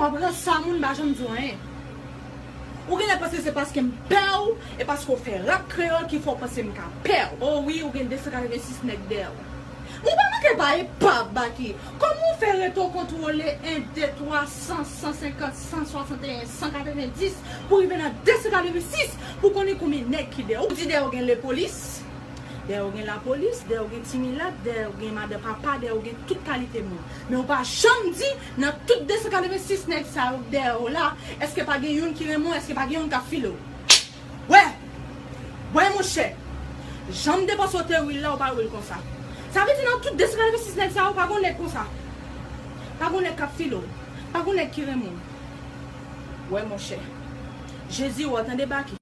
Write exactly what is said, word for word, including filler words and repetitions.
Pran sa moun pa janm di w anyen. Ou genlè panse se paske m pè w e paske w fè rap kreyòl ki fè w panse m ka pè w. O wi, ou gen de san katrevensis nèg dèyè w. Ou pa manke bay pap Baky. Kòman w fè rete w kontwole en, de, twa, san, san senkant, san swasanteyen, san katrevenndis pou rive nan de san katrevensis pou konnen konbyen nèg ki dèyè w? Ou di dèyè w gen lepolis, dèyè w gen lapolis, dèyè w gen ti milat, dèyè w gen madan papa, dèyè w gen tout kalite moun. Men ou pa janm di nan tout de san katrevensis nèg sa yo k dèyè w la, èske pa gen youn ki renmen w, èske pa gen youn k ap file w? Wè! Wè monchè! Jan m depanse w te wi l la, ou pa wi l konsa. Sa vle di nan tout de san katrevensis nèg sa yo, pa gon nèg konsa. Pa gon nèg k ap file w. Pa gon nèg ki renmen w. Wè monchè. Jezi wè w tande Baky.